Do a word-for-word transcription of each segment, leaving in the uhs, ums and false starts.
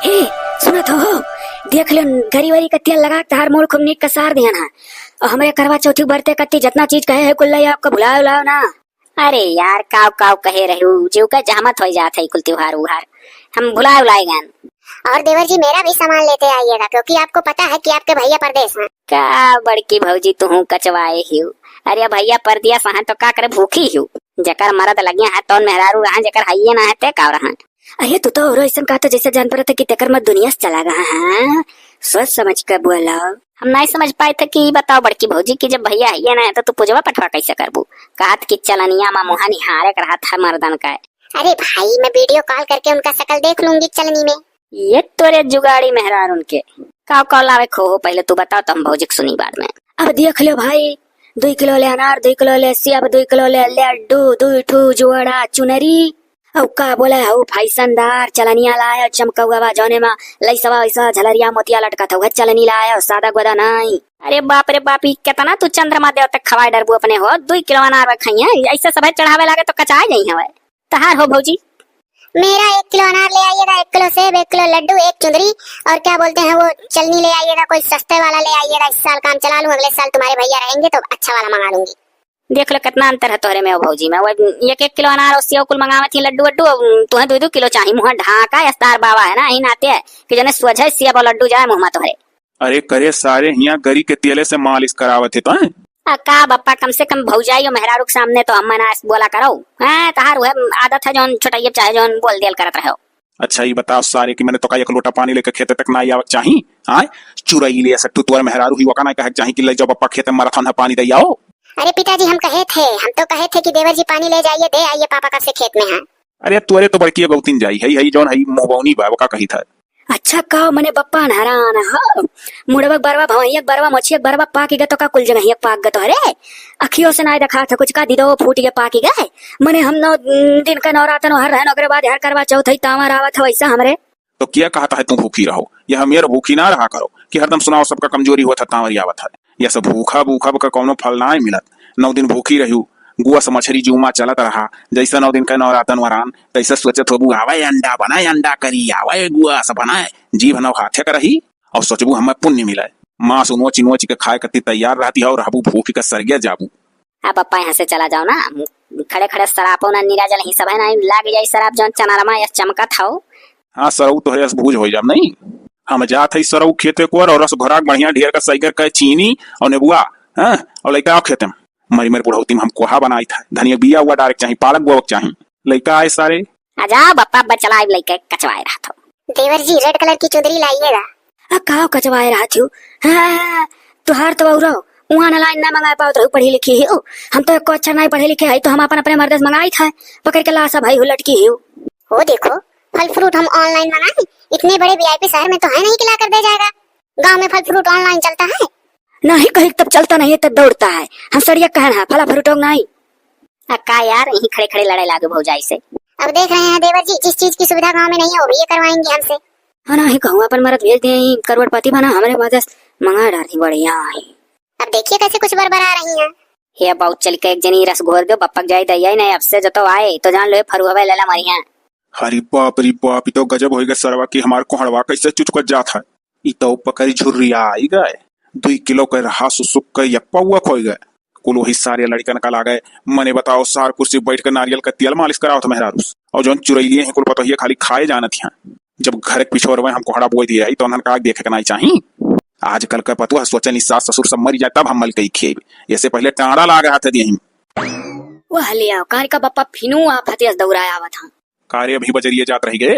ए, सुनत हो, हो? देख लो, गरी वरी का तेल लगा के तहार मूड़ खूब नीक का सार दिहन है। और हमरे करवा चौथी बरते कत्ती जितना चीज कहे है कुल लई आपका भुलाओ लाओ ना। अरे यार, काव काव कहे रहू, जीव का जहमत हो जात है कुल त्योहार उहार। हम भुलाए उलाए गन। और देवर जी, मेरा भी सामान लेते आइएगा, क्योंकि आपको पता है कि आपके भैया परदेस हैं। का बड़की भौजी, तुहू कचवाए हिउ? अरे भैया परदेस हैं तो का करे, भूखी हिउ? जेकर मरद लगिया है तौन मेहरारू रहन, जेकर हइये ना है ते काव रहन। अरे तू तो और ऐसन कहत है जैसे जान पड़त है कि तेकर मत दुनिया से चला गया है। सोच समझ के बोलो। हम नहीं समझ पाए थे कि बताओ बड़की भौजी कि जब भैया हइये ना है तो तू पूजवा पठवा कैसे करबू? कहत कि चलनिया मा मुहा निहारे के रहत है मर्दन का। अरे भाई, मैं वीडियो कॉल करके उनका शकल देख लूंगी चलनी में। ये तोरे जुगाड़ी मेहरारुन के। काव काव लावे खो हो, पहले तू बताओ तो हम भौजी के सुनी बाद में। अब देख लो भाई, दुई किलो ले अनार, दुई किलो ले सेब, दुई किलो ले लड्डू, दुई ठू जोड़ा चुनरी। अब का बोले हो, फैशनदार चलनिया लाए, चमकौआ जौने मा लइसवा वइसवा झलरिया मोतिया लटकत हौ, चलनी लाए, सादा गोदा नाई। अरे बाप रे बाप, ई केतना तू चंद्रमा देवता खवाए डरबू अपने हो, दुई किलो अनार बा खइया, ऐसे सभे चढ़ावे लागे तो कचाए जाई हवे। तहार हो भौजी। मेरा एक किलो अनार ले आइएगा, एक किलो सेब, एक किलो लड्डू, एक चुंदरी, और क्या बोलते हैं वो चलनी ले आइएगा, कोई सस्ते वाला ले आइएगा, इस साल काम चला लूँ, अगले साल तुम्हारे भैया रहेंगे तो अच्छा वाला मंगा लूंगी। देख लो कितना अंतर है तोहरे में और भौजी में। वो एक एक किलो अनार और सेव कुल मंगावत ही, लड्डू वड्डू, अब तुहें दो दो किलो चाही। मुँह ढाका अस्तार बाबा है ना, यही नाते है कि जने सोझे सेव और लड्डू जाए मुँह में तोहरे। अरे करे सारे, हियाँ गरी के तेले से मालिश करावत है तो हैं? आ का बप्पा, कम से कम भौजाई और मेहरारू के सामने तो हम ना बोला करो। हैं, तहार वह आदत है जौन छोटैया चाहे जौन बोल दियल करत रहो। अच्छा, ई बताओ सारे कि मने तोका एक लोटा पानी लेके खेते तक ना आवक चाही? आय, चुरई ले सट्टू तोर मेहरारू ही वका ना कहे चाही कि ले जाओ बप्पा खेते में मैराथन है पानी दे आओ। अरे पिताजी, हम कहे थे, हम तो कहे थे कि देवर जी पानी ले जाइए, दे आइए, पापा कब से खेत में हैं। अरे तोरे तो बड़की गौतिन जाई है, है जौन है मुंहबौनी बा, वका कही था। अच्छा का मने बप्पा नारायण हो, मुड़वक बरवा, भवैयक बरवा, मोछियक बरवा पाकी गए तो का कुल जगह पाक गए तोहरे? अखियों से ना देखा था कुछ का दीदो फूट गए पाकी गए। मने हम नौ दिन का नवरातन हर रहन, ओकरे बाद हर करवा चौथ है तावर आवत है वैसा हमरे। तो क्या कहता है तू भूखी रहो? यह मेर भूखी ना रहा करो कि हरदम सुनाओ सबका कमजोरी हुआ था तावर आवत है। यह सब भूखा भूखा का कौनो फल ना मिलत। नौ दिन भूखी रहू, गुआ से मछरी जुमा चलत रहा, जैसा नौ दिन का नवरातन वरान, तैसा सोचत होबू, आवे अंडा बनाए, अंडा करी, आवे गुआ से बनाए, जीभ नौ हाथे का रही, और सोचबू हमें पुण्य मिले। मांस उनोच इनोच के खाए कती तैयार रहती है, और रहबू भूख के सरगे जाबू। अब पप्पा यहाँ से चला जाओ ना, खड़े खड़े शराबो ना निराजल ही सब है ना, लाग जाई शराब जौन चनारमा यस चमकत हो। हाँ सरऊ, तोहरे यस भूज हो जाब नहीं। हम जात है सरऊ खेते को और रस घोराक बढ़िया ढेर का सैगर का चीनी और नेबुआ, हाँ, और लइका आओ खेते में। मरी मरी बुढ़ौती में हम कोहा बनाई था। धनिया बिया हुआ डायरेक्ट चाही, पालक बोवक चाही। लइका आए सारे। आ जाओ बप्पा, अब्बा चलाइब लइके कचवाए रहत हो। देवर जी, रेड कलर की चुंदरी लाइएगा। आ काव कचवाए रहत हो? हाँ, तुहार तो औरो उहाँ ना लाइन ना मंगाए पावत रहू, पढ़ी लिखी ही हो। हम तो एको अक्षर नहीं पढ़े लिखे है, तो हम अपन अपने मर्द से मंगाई था, पकड़ के ला सब है हो लटकी ही हो। वो देखो, फल फ्रूट हम ऑनलाइन मंगाए, इतने बड़े वीआईपी शहर में तो है नहीं कि ला कर दे जाएगा। गांव में फल फ्रूट ऑनलाइन चलता है? नहीं कहीं तब चलता नहीं है, तब दौड़ता है। हम सड़िया कहन है, फला फ्रूट हो नहीं। आ का यार, यहीं खड़े खड़े लड़ाई लागो भौजाई से। अब देख रहे हैं देवर जी, जिस चीज की सुविधा गांव में नहीं है, वो भी ये करवाएंगे हमसे। हाँ, नहीं कहूँ, अपन मरद भेज दे, यहीं करोड़पति बना, हमरे मदद मंगा डाली, बढ़िया है। अब देखिए कैसे कुछ बरबरा रही हैं। हे बाऊ, चल के एक जनी रस घोर दो, बप्पक जाए दैया नहीं, अब से जो तो आए, तो जान लो, ये फरुहवे लेला मरी हैं। अरे बाप रे बाप, ई तो गजब होई गए सरवा कि हमार कोहड़वा कैसे चुचकत जात है। ई तो पकड़ी झुर्रिया आई गए, दुई किलो के रहा सुसुक के यप्पा हुआ खोई गए। कुल वही सारे लड़कन का लागे। मने बताओ, सार कुर्सी बैठ के नारियल का तेल मालिश करावत मेहरारूस, और जौन चुरैलिए हैं कुल पतोहिए खाली खाए जानत हैं। जब घर के पिछोर में हम कोहड़ा बोए दिए रही, तो उन्हन का देखे के नहीं चाही। आजकल का पतुआ सोचे नहीं, सास ससुर सब मरी जाए तब हम मलकई खेब, ऐसे पहले टाड़ा लाग रहा था दिए। वह ले आओ, कार का बप्पा फिनू आप हतियस दौड़ाए आवत हाँ। कारे अभी बजरिए जात रही गए।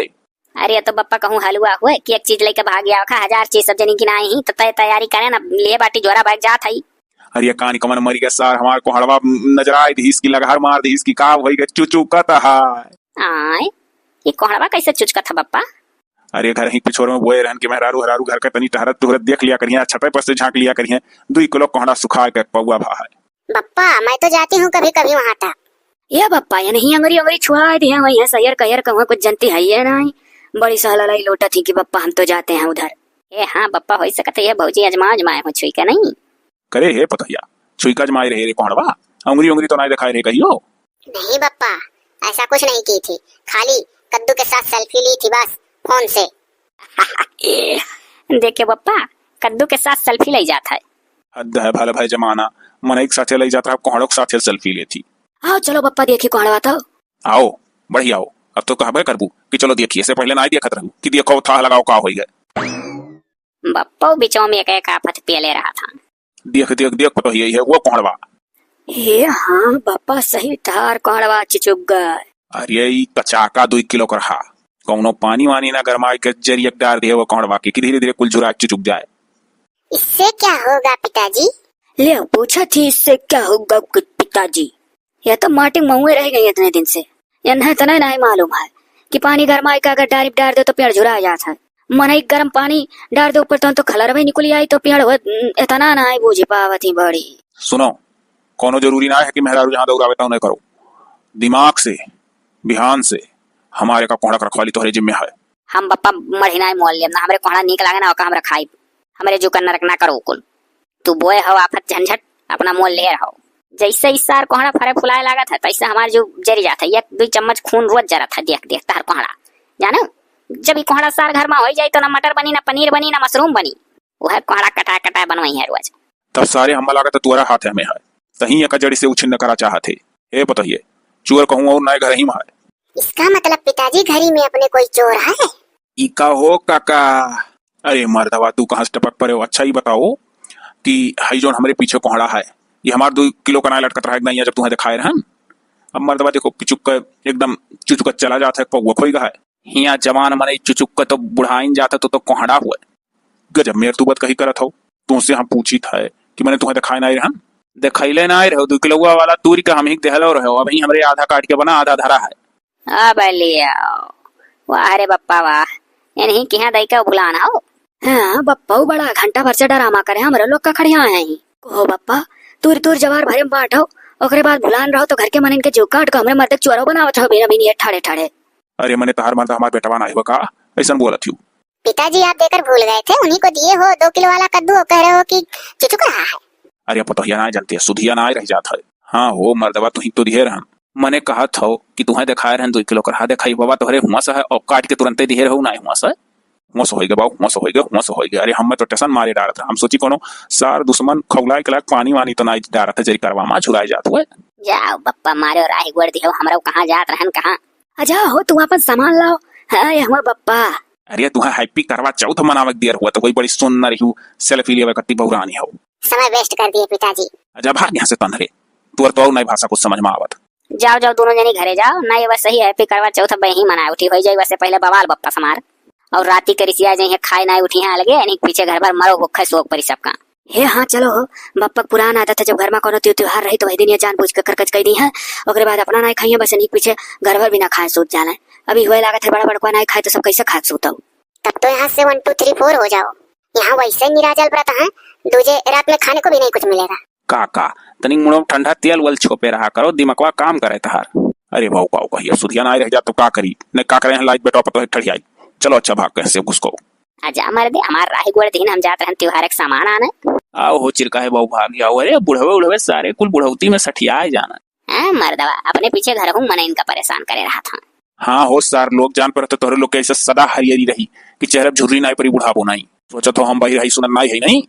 अरे तो बप्पा कहूँ हलुआ हुए कि एक चीज लेके भाग गया खा, हजार चीज सब जनी की नाही ही, तो तय तैयारी करे ना, लिए बाटी जोरा बैग जात हई। अरे कानी कमन मरी गए सार, हमार कोहड़वा नजर आए दिहिस की लगहर मार दिहिस की का होई गए चुचुकत है। आय, ये कोहड़वा कैसे चुचकत है बप्पा? अरे घर ही पिछोर में बोए रहन के मेहरारू हरारू घर का तनी टहरत टुहरत देख लिया करिए, छते पर से झांक लिया करिए, दुई किलो कोहड़ा सुखा के पौआ भा है। बप्पा, मैं तो जाती हूँ कभी कभी वहाँ तक। ए बप्पा, ये नहीं अंगरी अंगरी छुआ दिए, वही है सैर कहर कहूँ कुछ जनती है ये नहीं। बड़ी सहललाई लोटा थी कि बप्पा हम तो जाते हैं उधर। ए हाँ बप्पा, हो सकत है ये भौजी अजमा अजमाए हो छुई के नहीं। करे हे पतोहिया, छुई का अजमाए रहे रे कोहड़वा, अंगरी अंगरी तो नहीं दिखाए रहे कहियो। नहीं बप्पा, ऐसा कुछ नहीं की थी, खाली कद्दू के साथ सेल्फी ली थी बस, फोन से। देखे बप्पा, कद्दू के साथ selfie लई जात है। हद है भल भय जमाना, मनई के साथे लई जात रहा, कोहड़ो के साथे selfie लेथी। आओ चलो बप्पा, देखी कोहड़वा तो। आओ, बढ़िया हो, अब तो कहबे करबू कि चलो देखिए, से पहले नाई देखत रहू कि देखो था लगाओ का होई गए। बप्पो बिचो में एक एक आफत पेले रहा था। देख, देख, देख, तो यही है वो कोहड़वा। हे हाँ बप्पा, सही ठार कोहड़वा चिचुक गए। अरे ई कचाका दुई किलो कर हा, कौनो पानी वानी ना गरमाई के जरियक डार दिए वो कोहड़वा के कि धीरे धीरे कुल झुरा चिचुक जाए। इससे क्या होगा पिताजी? ले पूछा थी, इससे क्या होगा कुछ पिताजी? यह तो माटी महुए रह गई इतने दिन से। यन्हें इतना नहीं मालूम है कि पानी गरमाई का अगर डारी डार दे तो पेड़ झुरा जात है। मनई गरम पानी डार दे ऊपर तो, तो खलरवे निकली आई तो पेड़ हो, इतना नहीं बूझी पावत ही बड़ी। सुनो, कौनो जरूरी ना है कि मेहरारू जहाँ दौड़ावे तौने करो। दिमाग से, बिहान से हमारे का कोहड़ा के रखवाली तोहरे जिम्मे है। हम बप्पा मढ़ी ना मोल लेब ना, हमरे कोहड़ा नीक लागे ना ओका हम रखाई। हमरे जू का नरक ना करो कुल। तू बोए हो आफत झंझट, अपना मोल ले रहो। जैसे इस सार कोहड़ा फरे फुलाए लागत है, तैसे हमार जू जरी जात है। एक दुई चम्मच खून रोज जरत है, देख देख तार कोहड़ा। जानो, जब ई कोहड़ा सार घर में होई जाई तो ना मटर बनी, ना पनीर बनी, ना मशरूम बनी। वह कोहड़ा कटा कटा बनवाई है रोज। तब सारे हम्मा लागत है तुअरा हाथ में है, तहीं एका जड़ी से उछिन्न करा चाहत है। ए पतोहिए, चोर कहूँ और नए घर ही में है। इसका मतलब पिताजी घर ही में अपने कोई चोर है? ई का हो काका? अरे मर्दवा, तू कहाँ से टपक पड़े हो? अच्छा ही बताओ कि हई जौन हमरे पीछे कोहड़ा है, ये हमार दुई किलो का नाय लटकत रहा एक दाइया जब तुहें दिखाए रहन। अब मर्दवा देखो, पिचुक का एकदम चुचुक चला जात है, पौवा खोई गया है। हियाँ जवान मने चुचुक का तो बुढ़ाइन जात है, तो, तो कोहड़ा हुआ। गजब मेर तू बात कही करत हो। तुमसे हम पूछित है कि मने तुहें दिखाए नाय रहन? दिखैले नाय रहो, दुई किलोवा वाला तूरी का हम ही देहलो रहो, अबहीं हमरे आधा काट के बना, आधा धरा है। अब लियो। वाह रे बप्पा वाह, इन्हीं किहाँ दई का भुलान हो। हाँ बप्पा, वो बड़ा घंटा भर से डरामा करे, हमरे लोग का खड़िया है ही। कहो बप्पा, तूर तूर जवार भरे में बांटो, ओकरे बाद भुलान रहो तो घर के मनइन के जीव काट के हमरे मर्द के चोरो बनावत हो बिना बिनिये ठाड़े ठाड़े। अरे मने तहार मर्द हमार बेटवा ना हो का? ऐसन बोलत हूँ। पिताजी आप देकर भूल गए थे, उन्हीं को दिए हो दो किलो वाला कद्दू और कह रहे हो कि चुचुक रहा है। अरे पतोहिया ना जानते, सुधिया ना रह जात है। हाँ हो मर्दवा, तुही तो दिहे रहन। मने कहत हो कि तुहें दिखाए रहन दुई किलो करहा, देखाई बाबा तोहरे हुआ सा है और काट के तुरंते दिहे रहो ना हुआ सा। हुआ सा होइगे बाबू, हुआ सा होइगे, हुआ सा होइगे। अरे हमें तो टेंशन मारे डारत रहा, हम सोची कोनो सार दुश्मन खौलाए के लायक पानी वानी तो ना डारत है, जरी करवा मा झुराए जात हुए। जाओ बप्पा, मारो राही गोड़ दिहो, हमरा कहाँ जात रहन कहाँ। अच्छा हो, तू अपन सामान लाओ। हाँ, ये हुआ बप्पा। अरे तुहें happy करवा चौथ मनावे के दियर हुआ तो कोई बड़ी सुंदर ही selfie लेवे कत्ती बहुरानी हो। समय waste कर दिए पिताजी। अच्छा भाग यहाँ से तंधरे, तोर तो और नई भाषा कुछ समझ में आवत। जाओ जाओ दोनों जनी घरे जाओ, ना ये बस सही happy करवा चौथ अब यहीं मनाए उठी, होई जाई वैसे पहले बवाल बप्पा समार। और राती के रिसिया जाई है, खाए ना उठी हैं अलगे, यानी पीछे घर भर मरो भूखे सोग परी सबका। हे हाँ चलो हो, बप्पा के पुरान आदत है, जब घर में कोनो त्यौ-, त्योहार रही तो वही दिन ये जानबूझ के करकच कई दी है, ओकरे बाद अपना नाई खाइए, बस इन्हीं के पीछे घर भर भी ना खाए सूत जाना है। अभी हुए लागत है बड़ा बड़कवा नाई खाए तो सब कैसे खाए सूतो? तब तो यहाँ से one two three four हो जाओ। यहाँ वैसे निराजल व्रत है, दूजे रात में खाने को भी नहीं कुछ मिलेगा। का का, तनिक मुड़ो ठंडा तेल वल छोपे रहा करो, दिमकवा काम करे तहार। अरे भाऊ काऊ कहिया सुधिया ना रह जा तो का करी, ने का करे हैं लाइट बेटवा पतो है ठड़ियाई। चलो अच्छा भाग कैसे घुसको। आजा मर्दे, हमार राही गोड़ दिन हम जात रहन त्योहार के सामान आने। आओ हो चिरका है बाबू, भाग जाओ। अरे बुढ़वे उढ़वे सारे कुल बुढ़ौती में सठियाए जाना। हाँ मर्दवा, अपने पीछे घर हूँ मने इनका परेशान करे रहा था। हाँ हो सार लोग, जान पर तो तोहरे लोग के ऐसे सदा हरियरी रही कि चेहरा झुर्री नाई परी बुढ़ापो नाई। सोचत हो हम भाई रही सुनत नाई है नहीं।